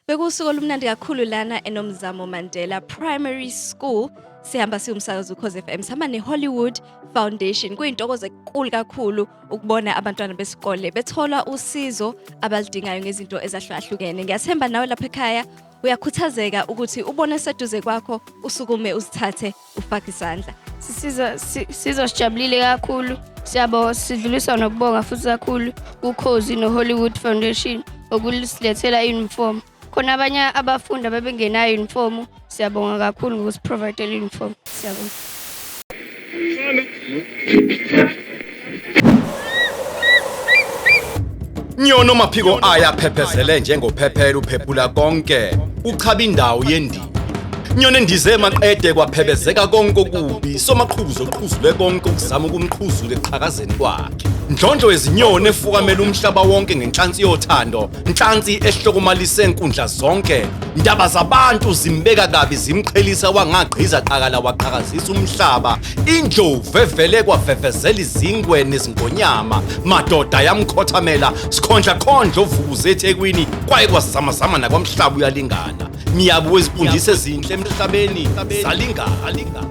Bekuwusuku olumnandi kakhulu lana eNomzamo Mandela Primary School. Sihamba siwumsakazo Ukhozi FM, sihamba neHollywood Foundation. Kuyintokozo enkulu kakhulu ukubona abantwana besikole bethola usizo abaludingayo ngezinto ezahlukahlukene. Ngiyathemba nawe lapha ekhaya uyakhuthazeka ukuthi ubone seduze kwakho usukume uzithathe ufake isandla. Sisiza sizosijabulile kakhulu. Siyabonga, sidlulisa nokubonga futhi kakhulu kuKhozi noHollywood Foundation ngokusilethela i-uniform. Khona abanye abafundi ababengenayo i-uniform, siyabonga kakhulu ngokusiprovayidela i-uniform. Siyabonga. Nyono maphiko aya phephezele njengophephela uphephula konke uchaba indawo yendima. Nyoni endize maqede kwaphebezeka konke okubi somaqhuzu oqhuzule konke ukuzama ukumqhuzula eqhakazeni kwakhe. Ndlondlo yezinyoni efukamela umhlaba wonke ngenhlansi yothando, nhlansi ehlokomalise nkundla zonke. Ndaba zabantu zimbeka kabi zimqhelisa wangagqiza qakala waqhakazisa umhlaba. Indlovu evele kwavevezela izingwe nezingonyama, madoda yamkhothamela sikhondla khondla ovukuze eThekwini kwaye kwazamazama nakwamhlaba uyalingana. Miyabu wezifundisi ezinhle emhlabeni zalingana.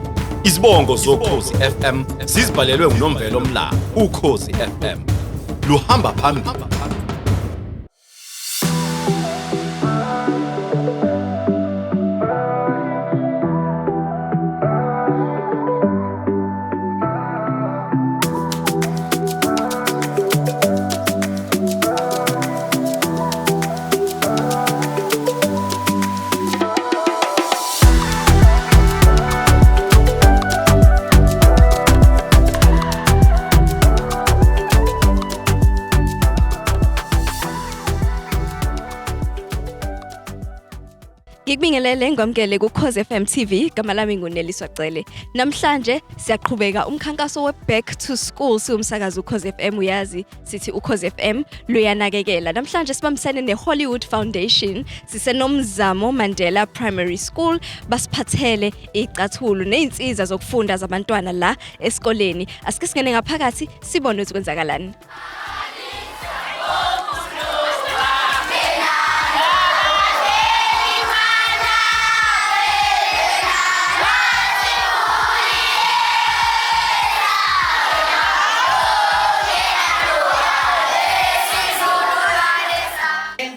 Izibongo zoKhozi FM zizibhalelwe nguNomvelo Mlaba. Ukhozi FM luhamba phambili. Ngikubingelele ngwamukele kuKhozi FM TV, igama lami nguNeliswa Cele. Namhlanje siyaqhubeka umkhankaso we-Back to School siwumsakazo uKhozi FM, uyazi sithi Ukhozi FM luyanakekela. Namhlanje sibambisene ne-Hollywood Foundation, siseNomzamo Mandela Primary School, basiphathele icathulo nezinsiza zokufunda zabantwana la esikoleni. Asike singene ngaphakathi sibone ukuthi kwenzakalani.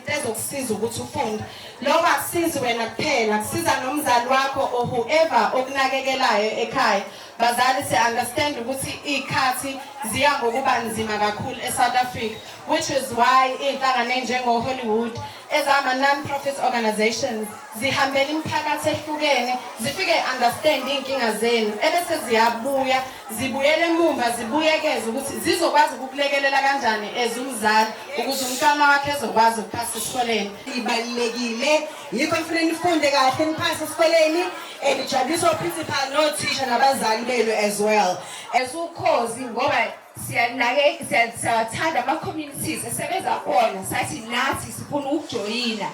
Ezokusiza ukuthi ufunde. Lokho akusizi wena kuphela, kusiza nomzali wakho or whoever okunakekelayo ekhaya. Bazali si-understand ukuthi iy'khathi ziya ngokuba nzima kakhulu e-South Africa, which is why iy'nhlangano ey'njengo-Hollywood ezama-non-profit organizations zihambela imiphakathi ehlukene zifike understand iy'nkinga zenu ebese ziyabuya zibuyele emumva zibuyekeze ukuthi zizokwazi ukukulekelela kanjani as umzali ukuze umntwana wakhe ezokwazi ukuphasa esikoleni. Ibalulekile yikho kufanele nifunde kahle niphase esikoleni and ijabulisa oprincipal nothisha nabazali benu as well. As uKhozi ngoba siyanake siyathanda ama-communities esebenza khona sathi nathi sifuna ukujoyina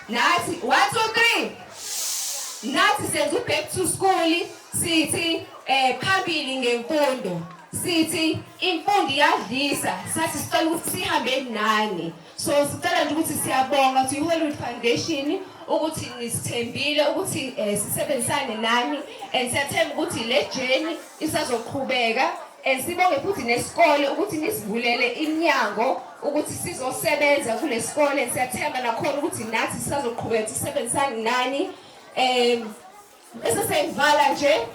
nathi 1 2 3 nathi senza u-back to school sithi phambili ngemfundo sithi imfundo iyadlisa sathi sicela ukuthi sihambe nani. So sicela nje ukuthi siyabonga to i-Hollywood Foundation ukuthi nisithembile ukuthi sisebenzisane nani and siyathemba ukuthi le journey isazoqhubeka and sibonge futhi nesikole ukuthi nisivulele iminyango ukuthi sizosebenza kule sikole. Siyathemba nakhona ukuthi nathi sisazoqhubeka sisebenzisane nani. Bese sengivala nje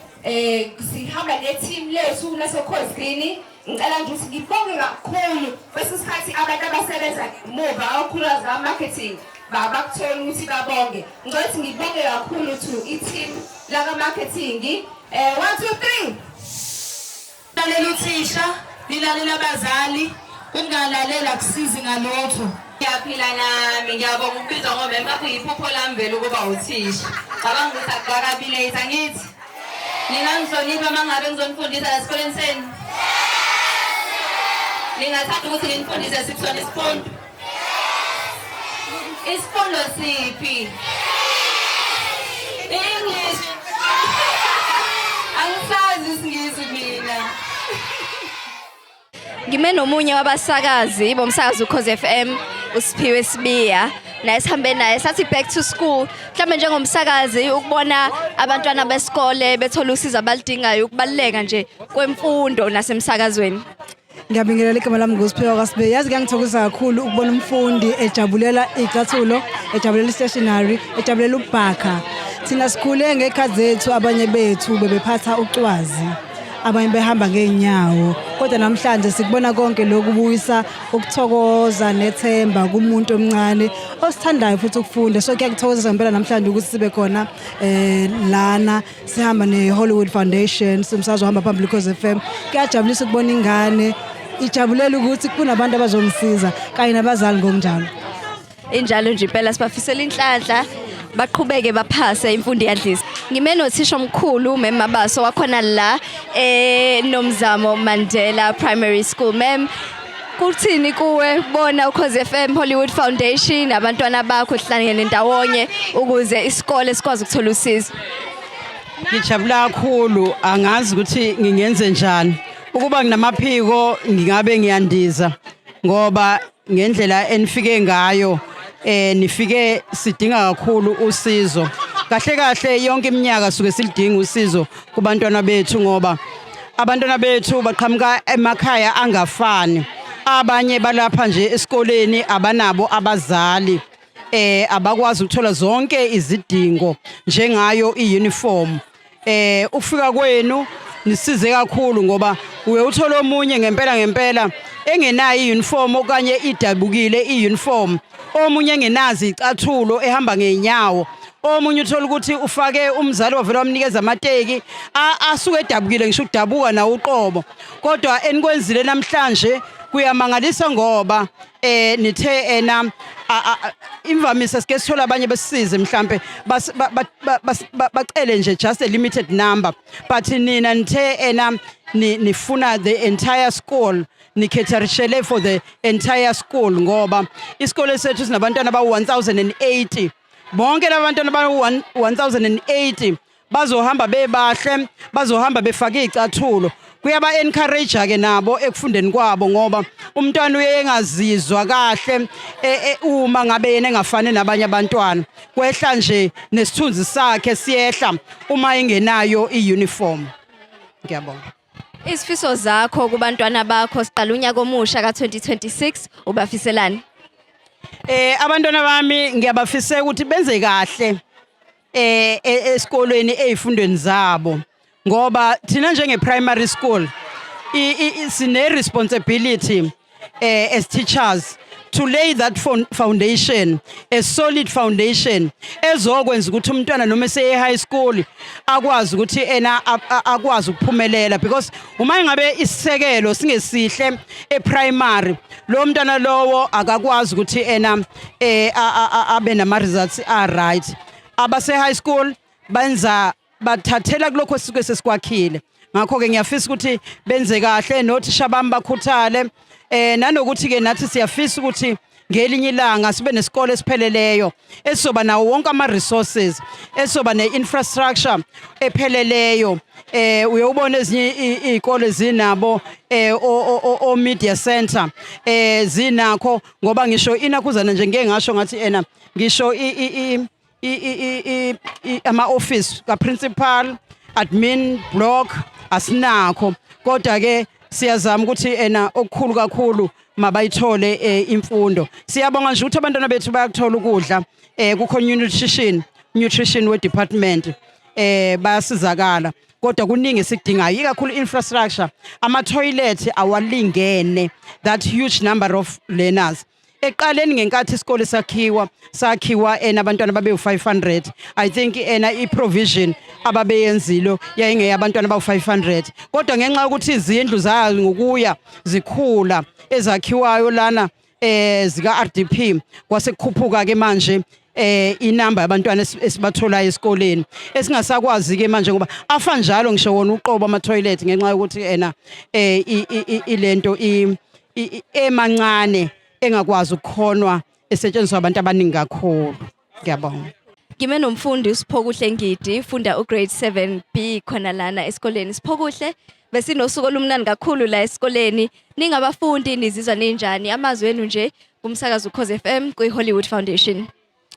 sihamba ne-team lethu lasoKhozini. Ngicela nje ukuthi ngibonge kakhulu kwesinye isikhathi abantu abasebenza ngemuva kakhulukazi ka-marketing bakuthola ukuthi babonge. Ngicela ukuthi ngibonge kakhulu to i-team laka-marketing. 1 2 3. Lalela uthisha, nilalele abazali, ukungalalela akusizi ngalutho. Ngiyaphila nami, ngiyabonga ukubizwa ngomema bakho, yiphupho lami vele ukuba uthisha. Cabanga ukuthi akukakabi late angithi? Ningangihlonipha uma ngabe ngizonifundisa la esikoleni senu? Ningathanda ukuthi nginifundise siphi sona isifundo? Isifundo siphi? English. Angisazi isiNgisi mina. Ngime nomunye wabasakazi bomsakazo Ukhozi FM uSiphiwe Sibiya. Naye sihambe naye sathi back to school. Mhlambe njengomsakazi ukubona abantwana besikole bethola usizo abalidingayo, ukubaluleka nje kwemfundo nasemsakazweni. Ngiyabingelela, igama lami nguSiphiwa kaSibe. Yazi, kuyangithokozisa kakhulu ukubona umfundi ejabulela icathulo, ejabulela i-stationery, ejabulela ubhakha. Thina sikhule ngekhathi zethu, abanye bethu bebephatha ucwazi, abanye behamba ngeenyawo. Kodwa namhlanje sikubona konke lokhu kubuyisa ukuthokoza nethemba kumuntu omncane osithandayo futhi ukufunda. So kuyakuthokozisa ngempela namhlanje ukuthi sibe khona lana sihamba ne-Hollywood Foundation, simsakazo ohamba phambili Ukhozi FM. Kuyajabulisa ukubona ingane ijabulela ukuthi kunabantu abazomsiza kanye nabazali ngokunjalo. Injalo nje impela, sibafisela inhlanhla, baqhubeke baphase, imfundo iyadlisa. Ngime nothisha omkhulu Mem Mabaso wakhona la Nomzamo Mandela Primary School. Mem, kuthini kuwe bona Ukhozi FM, Hollywood Foundation, abantwana bakho hlangene ndawonye ukuze isikole sikwazi ukuthola usizo? Ngijabula kakhulu, angazi ukuthi ngingenze njani. Ukuba nginamaphiko ngingabe ngiyandiza, ngoba ngendlela enifike ngayo nifike sidinga kakhulu usizo. Kahle kahle yonke iminyaka suke silidinga usizo kubantwana bethu, ngoba abantwana bethu baqhamuka emakhaya angafani. Abanye balapha nje esikoleni abanabo abazali, abakwazi ukuthola zonke izidingo njengayo iuniform. Ukufika kwenu nisize kakhulu, ngoba uye uthola omunye ngempela ngempela engenayo iuniform okanye idabukile iuniform, omunye engenazi icathulo, ehamba ngeenyawo, omunye uthola ukuthi ufake umzali wavela wamnikeza amateki asuke edabukile, ngisho ukudabuka nawo uqobo. Kodwa enikwenzile namhlanje kuyamangalisa, ngoba nithe ena imvamisa sike sithola abanye besisize mhlambe bacele nje just a limited number, but nina nithe ena nifuna the entire school, nicaterishele for the entire school, ngoba isikole sethu sinabantwana abawu-1080. Bonke laba bantwana abawu-1080 bazohamba bebahle, bazohamba befake icathulo. Kuyaba encourage ke nabo ekufundeni kwabo, ngoba umntwana uye engazizwa kahle uma ngabe yena engafani nabanye abantwana. Kwehla nje nesithunzi sakhe siyehla uma engenayo iuniform. Ngiyabonga. Izifiso zakho kubantwana bakho, siqala unyaka omusha ka-2026, ubafiselani? Abantwana bami ngiyabafisela ukuthi benze kahle esikolweni, ezifundweni zabo, ngoba thina njenge primary school sine responsibility as teachers to lay that foundation, a solid foundation ezokwenza ukuthi umntwana noma eseye high school akwazi ukuthi ena akwazi ukuphumelela, because uma ngabe isisekelo singesihle eprimary, lo mntwana lowo akakwazi ukuthi ena abe nama results a right. Abase high school benza bathathela kulokho esisuke sesikwakhile. Ngakho ke ngiyafisa ukuthi benze kahle, nothisha bami bakhuthale, nanokuthi ke nathi siyafisa ukuthi ngelinye ilanga sibe nesikole esipheleleyo esizoba nawo wonke ama resources, esizoba ne-infrastructure epheleleyo. Uyobona ezinye izikole zinabo o media center, zinakho, ngoba ngisho inakhuzana nje ngeke ngasho ngathi ena ngisho i i i i- i- i- ama office ka principal, admin block asinakho. Kodwa ke siyazama ukuthi ena okukhulu kakhulu mabayithole imfundo. Siyabonga nje ukuthi abantwana bethu bayakuthola ukudla, kukho nutrition we department, bayasizakala, kodwa kuningi esikudingayo, ikakhulu infrastructure, ama toilet awalingene that huge number of learners. Eqaleni ngenkathi isikole sakhiwa, sakhiwa ena abantwana babe u500. I think ena i-provision ababeyenzilo yayingeyabantwana bawu500, kodwa ngenxa yokuthi izindlu zayo ngokuya zikhula ezakhiwayo lana zika RDP, kwase kukhuphuka ke manje inamba yabantwana esibatholayo esikoleni, esingasakwazi ke manje ngoba afa njalo ngisho wona uqobo ama toilet, ngenxa yokuthi ena ilento emancane engakwazi ukukhonwa esetshenziswa abantu abaningi kakhulu. Ngiyabonga. Ngime nomfundi uSiphokuhle Ngidi, funda ugrade 7B khona lana esikoleni. Siphokuhle, besinosuku olumnandi kakhulu la esikoleni. Ningabafundi nizizwa ninjani? Amazwi enu nje Kumsakazo Ukhozi FM kwi-Hollywood Foundation.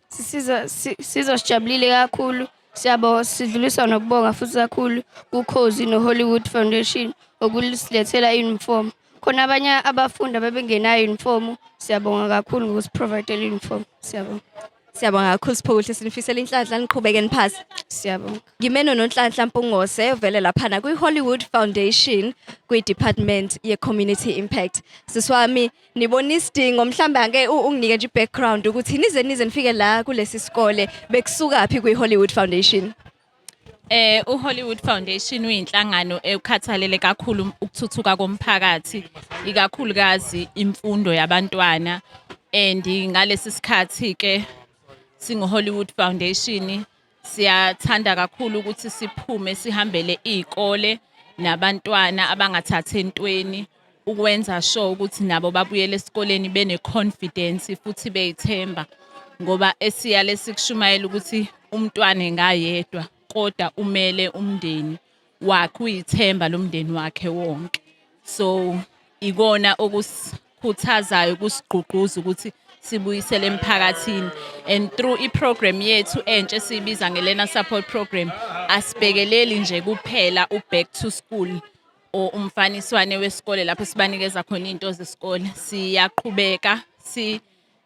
Sisiza sizosijabulile kakhulu. Siyabonga, sidlulisa nokubonga futhi kakhulu kuKhozi noHollywood Foundation ngokusilethela i-uniform. Khona abanye abafundi ababengenayo i-uniform, siyabonga kakhulu ngokusi-provide-ela i-uniform. Siyabonga. Siyabonga kakhulu Siphokuhle, sinifisela inhlanhla, niqhubeke niphase. Siyabonga. Ngimeno noNhlanhla Mpungose vele laphana kwi-Hollywood Foundation kwi-Department ye-Community Impact. Siswami, nibona isidingo mhlambe ake unginike nje i-background ukuthi nize nifike la kulesi sikole bekusukaphi kwi-Hollywood Foundation. UHollywood Foundation uyinhlangano ekhathalele kakhulu ukuthuthuka komphakathi, ikakhulukazi imfundo yabantwana, and ngalesi sikhathi ke singu Hollywood Foundation siyathanda kakhulu ukuthi siphume sihambele izikole nabantwana abangathathi entweni, ukwenza sure ukuthi nabo babuyele esikoleni bene confidence futhi beyithemba, ngoba esiyale sikushumayela ukuthi umntwana engayedwa kodwa umele umndeni wakhe, uyithemba lomndeni wakhe wonke. So ikona okusikhuthazayo, kusigqugquza ukuthi sibuyisele emphakathini, and through i-program yethu entsha esiyibiza nge-learner support program, asibhekeleli nje kuphela u-back to school or umfaniswane wesikole lapho sibanikeza khona into zesikole. Siyaqhubeka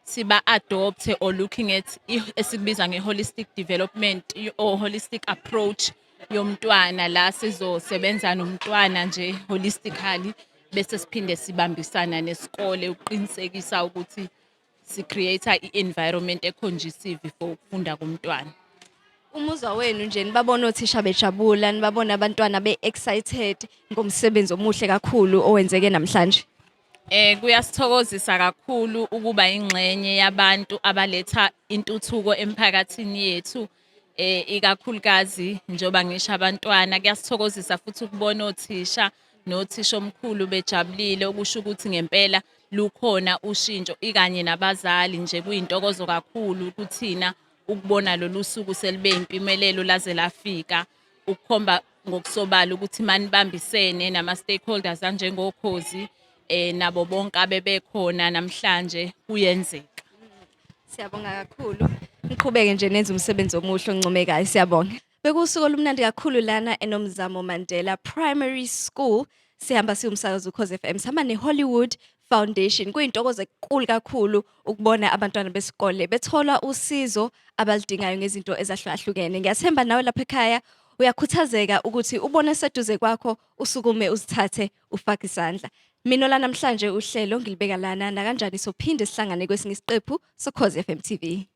siba adopt or looking at esikubiza nge-holistic development or holistic approach yomntwana, la sizosebenza nomntwana nje holistically, bese siphinde sibambisana nesikole ukuqinisekisa ukuthi si-create i-environment e-conducive for ukufunda komntwana. Umuzwa wenu nje nibabona othisha bejabula, nibabona abantwana be-excited ngomsebenzi omuhle kakhulu owenzeke namhlanje. Kuyasithokozisa kakhulu ukuba ingxenye yabantu abaletha intuthuko emphakathini yethu, ikakhulukazi njengoba ngisho abantwana. Kuyasithokozisa futhi ukubona othisha nothisha omkhulu bejabulile, okusho ukuthi ngempela lukhona ushintsho, ikanye nabazali nje. Kuyintokozo kakhulu kuthina ukubona lolu suku selibe impumelelo laze lafika, ukukhomba ngokusobala ukuthi manibambisene nama-stakeholders anjengokhozi nabo bonke abebekhona namhlanje kuyenzeka. Siyabonga kakhulu. Niqhubeke nje nenze umsebenzi omuhle oncomekayo. Siyabonga. Bekuwusuku olumnandi kakhulu lana eNomzamo Mandela Primary School. Sihamba siwumsakazo Ukhozi FM. Sihamba neHollywood Foundation. Kuyintokozo enkulu kakhulu ukubona abantwana besikole bethola usizo abalidingayo ngezinto ezahlukahlukene. Ngiyathemba nawe lapha ekhaya uyakhuthazeka ukuthi ubone seduze kwakho, usukume, uzithathe, ufake isandla. Mina la namhlanje uhlelo ngilibeka lana, nakanjani sophinde sihlangane kwesinye isiqephu soKhozi FM TV.